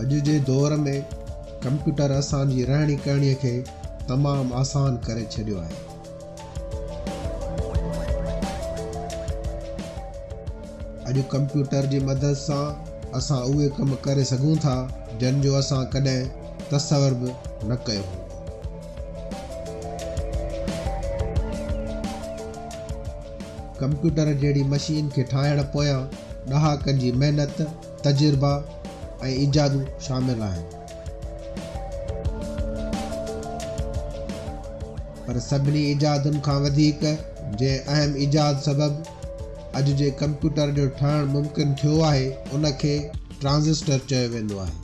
اڄ جي دور ۾ ڪمپيوٽر اسان جي رهڻي ڪهڻي کي تمام آسان ڪري ڇڏيو آهي. اڄ ڪمپيوٽر جي مدد سان اسان اهي ڪم ڪري سگهون ٿا جن جو اسان ڪڏهن تصور به نه ڪيو هوندو. ڪمپيوٽر جهڙي مشين کي ٺاهڻ پويان ڏهاڪن جي محنت، تجربا ۽ ايجادون شامل آهن. پر سڀني ايجادن کان وڌيڪ جنهن اهم ايجاد سبب اڄ جي ڪمپيوٽر جو ٺهڻ ممڪن ٿيو آهي ان کي ٽرانزسٽر چيو ويندو آهي.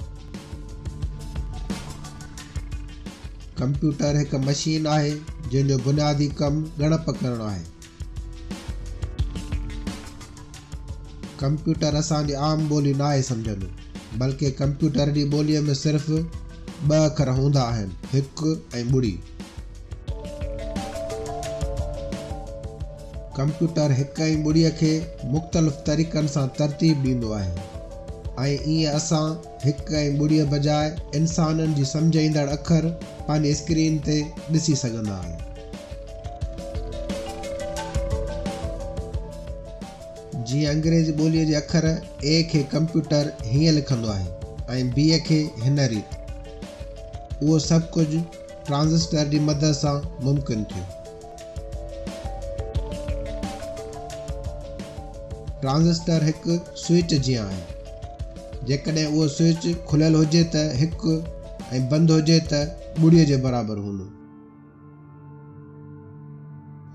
ڪمپيوٽر هڪ مشين آهي جنهن جو بنيادي ڪم ڳڻپ ڪرڻ آهي. ڪمپيوٽر اسان جي عام ٻولي ناهي سمجهندو بلڪه ڪمپيوٽر جي ٻوليء ۾ صرف ٻه اکر هوندا آهن هڪ ۽ ٻڙي. ڪمپيوٽر هڪ ۽ ٻڙيء کي مختلف طريقن سان ترتيب ڏيندو آهي ۽ ائين اسان هڪ ۽ ٻڙيء بجاء انسانن جي سمجهه ايندڙ اکر پنهنجي اسڪرين تي ڏسي سگهندا آهيون. جيئن انگريزي ٻوليء جي اکر اي کي ڪمپيوٽر هيئن لکندو آهي ۽ بي کي هن ريت. اهو سڀ ڪجهه ٽرانزسٽر جي مدد سان ممڪن ٿيو. ٽرانزسٽر هڪ سوئچ جيان آهي. جيڪڏهن اهو سوئچ کليل هجي ته هڪ ۽ بند هجي ته ٻڙيء جي برابر هوندو.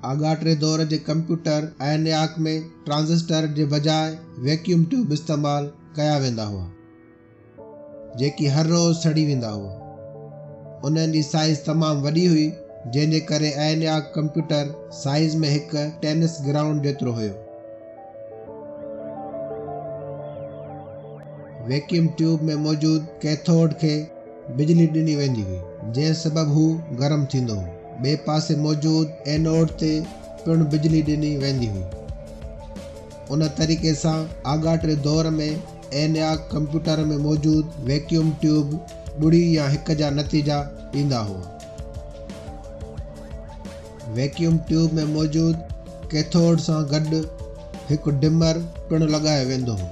آڳاٽي دور جي ڪمپيوٽر اينياڪ ۾ ٽرانزسٽر جي بجاء ويڪيوم ٽيوب استعمال ڪيا ويندا هئا، جيڪي هر روز سڙي ويندا هئا. انهن جي سائيز تمام وڏي هئي، جنهن جي ڪري اينياڪ ڪمپيوٽر سائيز ۾ هڪ ٽينس گرائونڊ جيترو هيو. ويڪيوم ٽيوب ۾ موجود ڪيٿوڊ کي بجلي ڏني ويندي هئي، جنهن سبب هو گرم ٿيندو هو. ٻئي پاسي موجود اينوڊ تي پڻ بجلي ڏني ويندي هئي. ان طريقي سان آڳاٽي دور ۾ اينياڪ ڪمپيوٽر ۾ موجود ويڪيوم ٽيوب ٻڙي يا هڪ جا نتيجا ڏيندا هئا. ويڪيوم ٽيوب ۾ موجود ڪيٿوڊ سان گڏ هڪ ڊمر پڻ لڳايو ويندو هو،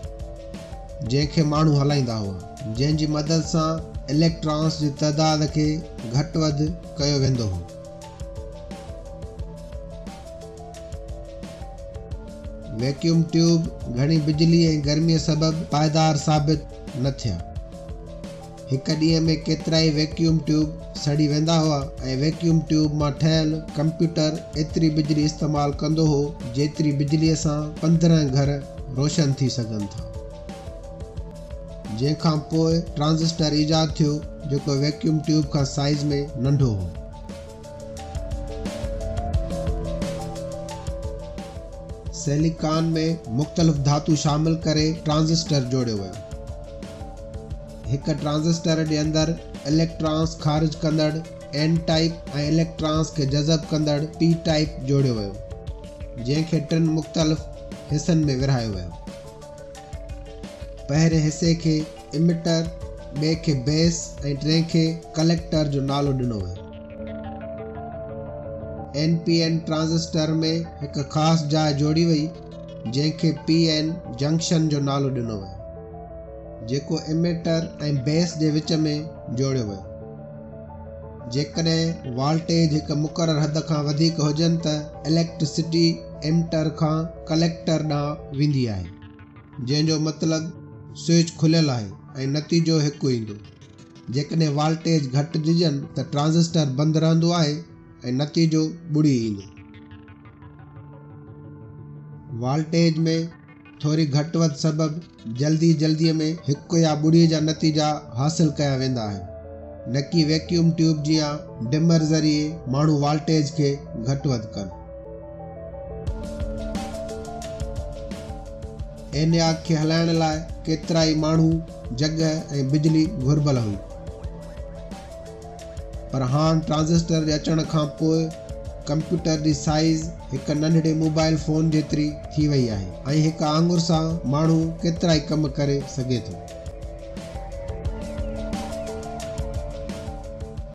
جنهن کي ماڻهو هلائيندا هئا، جنهن جي مدد سان اليڪٽرانس جي تعداد کي گهٽ وڌ ڪيو ويندو هو. ويڪيوم ٽيوب گهڻي بجلي ۽ گرميء سبب پائيدار ثابت نه ٿيا. هڪ ڏينهن ۾ ڪيترائي ويڪيوم ٽيوب سڙي ويندا هئا ۽ ويڪيوم ٽيوب مان ٺهيل ڪمپيوٽر ايتري بجلي استعمال ڪندو هو جيتري بجليء سان 15 گهر روشن ٿي سگهن ٿا. جنهن کان پوء ٽرانزسٽر ايجاد ٿيو جيڪو ويڪيوم ٽيوب کان سائيز ۾ ننڍو هو. سيليڪان ۾ مختلف ڌاتو شامل ڪري ٽرانزسٽر جوڙيو ويو. هڪ ٽرانزسٽر جي اندر اليڪٽرانس خارج ڪندڙ اين ٽائيپ ۽ اليڪٽرانس کي جذب ڪندڙ پي ٽائيپ جوڙيو ويو، جنهن کي ٽن مختلف حصن ۾ ورهايو ويو. پهرين حصي کي اميٽر، ٻئي کي بيس ۽ ٽئين کي ڪليڪٽر جو نالو ڏنو ويو. اين پي اين ٽرانزسٽر ۾ هڪ خاص جاء جوڙي وئي، جنهن کي پي اين جنڪشن جو نالو ڏنو ويو، جيڪو اميٽر ۽ بيس جي وچ ۾ جوڙيو ويو. جيڪڏهن والٽيج هڪ مقرر حد کان وڌيڪ هجن ته اليڪٽرسٽي اميٽر کان ڪليڪٽر ڏانهن ويندي آهي، جنهن جو مطلب سوئچ کليل آهي ۽ نتيجو هڪ ايندو. جيڪڏهن والٽيج گهٽ ڏجن ته ٽرانزسٽر بند رهندو آهي ۽ نتيجو ٻڙي ايندو. والٽيج ۾ ٿوري گهٽ وڌ سبب جلدي جلديء ۾ هڪ يا ٻڙيء جا نتيجا حاصل ڪيا ويندا آهن، نه ڪي ويڪيوم ٽيوب جيان ڊمر ذريعي ماڻهو والٽيج کي گهٽ وڌ ڪن. اينياڪ کي هلائڻ لاء ڪيترائي ماڻهو، جڳهه ۽ بجلي گهربل هئي. پر هاڻ ٽرانزسٽر جي اچڻ کان پوء ڪمپيوٽر جي سائيز هڪ ننڍڙي موبائل فون جيتري ٿي وئي آهي ۽ هڪ آڱر سان ماڻهو ڪيترائي ڪم ڪري سگهي ٿو.